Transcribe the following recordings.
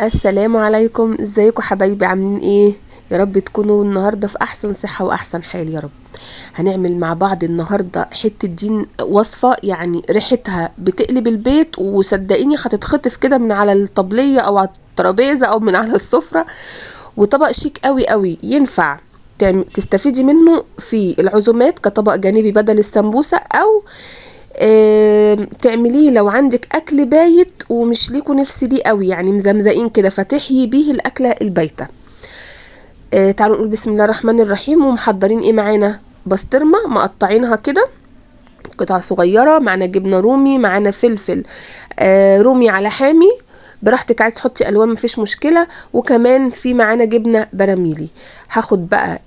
السلام عليكم، ازيكم حبايبي؟ عاملين ايه؟ يا رب تكونوا النهارده في احسن صحة واحسن حال يا رب. هنعمل مع بعض النهارده حتة دين وصفه، يعني ريحتها بتقلب البيت، وصدقيني هتتخطف كده من على الطبلية او على الترابيزة او من على السفرة. وطبق شيك قوي قوي، ينفع تستفيدي منه في العزومات كطبق جانبي بدل السمبوسه، او تعمليه لو عندك اكل بايت ومش ليكوا نفس ليه قوي، يعني مزمزقين كده، فتحيي بيه الاكلة البايته. تعالوا نقول بسم الله الرحمن الرحيم. ومحضرين ايه معانا؟ بسطرمه مقطعينها كده قطع صغيرة، معانا جبنه رومي، معانا فلفل رومي على حامي، براحتك عايز تحطي الوان مفيش مشكلة، وكمان في معانا جبنه براميلي. هاخد بقى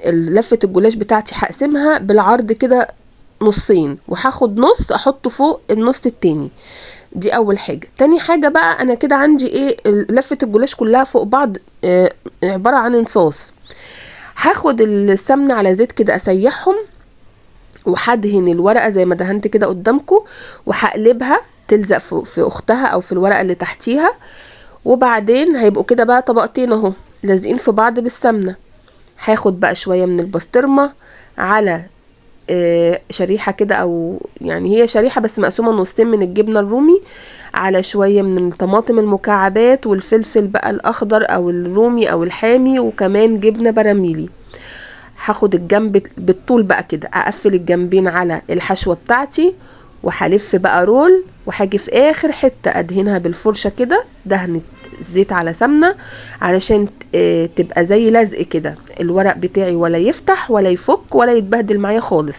لفه الجلاش بتاعتي، هقسمها بالعرض كده نصين، وهاخد نص احطه فوق النص التاني. دي اول حاجة. تاني حاجة بقى، انا كده عندي ايه؟ لفه الجلاش كلها فوق بعض، عبارة عن انصاص. هاخد السمنة على زيت كده اسيحهم، وهدهن الورقة زي ما دهنت كده قدامكم، وهقلبها تلزق في اختها او في الورقة اللي تحتيها، وبعدين هيبقوا كده بقى طبقتين اهو لازقين في بعض بالسمنه. هاخد بقى شوية من البسطرمه على شريحة كده، او يعني هي شريحة بس مقسومة نصين من الجبنة الرومي، على شوية من الطماطم المكعبات والفلفل بقى الاخضر او الرومي او الحامي، وكمان جبنه براميلي. هاخد الجنب بالطول بقى كده، اقفل الجنبين على الحشوه بتاعتي، وهلف بقى رول، وهاجي في اخر حتة ادهنها بالفرشه كده دهنه زيت على سمنه، علشان تبقى زي لزق كده الورق بتاعي، ولا يفتح ولا يفك ولا يتبهدل معايا خالص.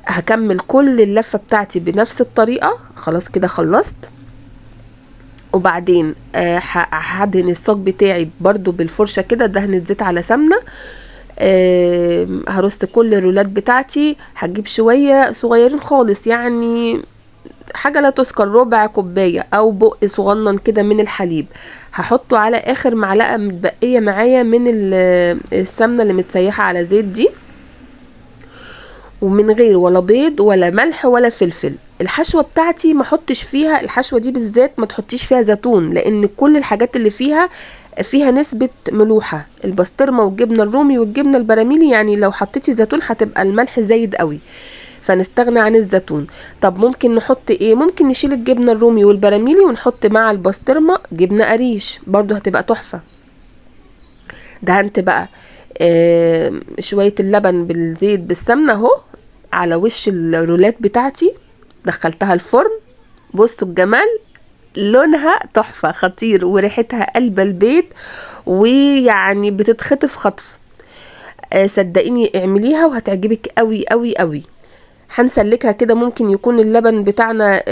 هكمل كل اللفة بتاعتي بنفس الطريقة. خلاص كده خلصت. وبعدين هدهن الصاج بتاعي برضو بالفرشه كده دهنه زيت على سمنه. هرص كل الرولات بتاعتي. هجيب شوية صغيرين خالص، يعني حاجة لا تذكر، ربع كوباية او بق صغنن كده من الحليب، هحطه على اخر معلقه متبقيه معايا من السمنة اللي متسيحه على زيت دي، ومن غير ولا بيض ولا ملح ولا فلفل. الحشوه بتاعتي ما احطش فيها، الحشوه دي بالذات ما تحطيش فيها زيتون، لان كل الحاجات اللي فيها نسبه ملوحه، البسطرمه والجبنه الرومي والجبنه البراميلي، يعني لو حطيتي زيتون هتبقى الملح زايد قوي، فنستغنى عن الزيتون. طب ممكن نحط ايه؟ ممكن نشيل الجبنة الرومي والبراميلي ونحط مع البسطرمه جبنه قريش، برضو هتبقى تحفة. دهنت بقى شوية اللبن بالزيت بالسمنه اهو على وش الرولات بتاعتي، دخلتها الفرن. بصوا الجمال، لونها تحفة خطير، وريحتها قلب البيت، ويعني بتتخطف خطف. صدقيني اعمليها وهتعجبك قوي قوي قوي. هنسلكها كده، ممكن يكون اللبن بتاعنا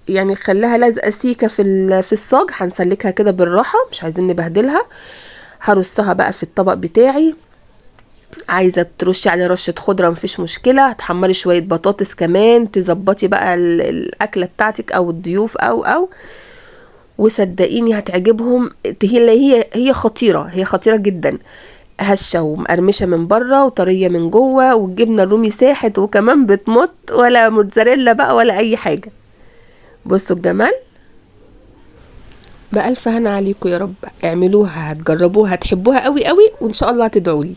يعني خلاها لازقه سيكه في الصاج، هنسلكها كده بالراحة، مش عايزين نبهدلها. هرصها بقى في الطبق بتاعي. عايزه ترشي عليه رشه خضرة مفيش مشكلة، هتحمري شوية بطاطس كمان، تظبطي بقى الاكلة بتاعتك او الضيوف او وصدقيني هتعجبهم. هي خطيرة، هي خطيرة جدا، هشه ومقرمشه من بره وطريه من جوه، والجبنه الرومي ساحت، وكمان بتمط، ولا موتزاريلا بقى ولا اي حاجة. بصوا الجمال، بألف هنا عليكم يا رب. اعملوها، هتجربوها، هتحبوها قوي قوي، وان شاء الله هتدعولي.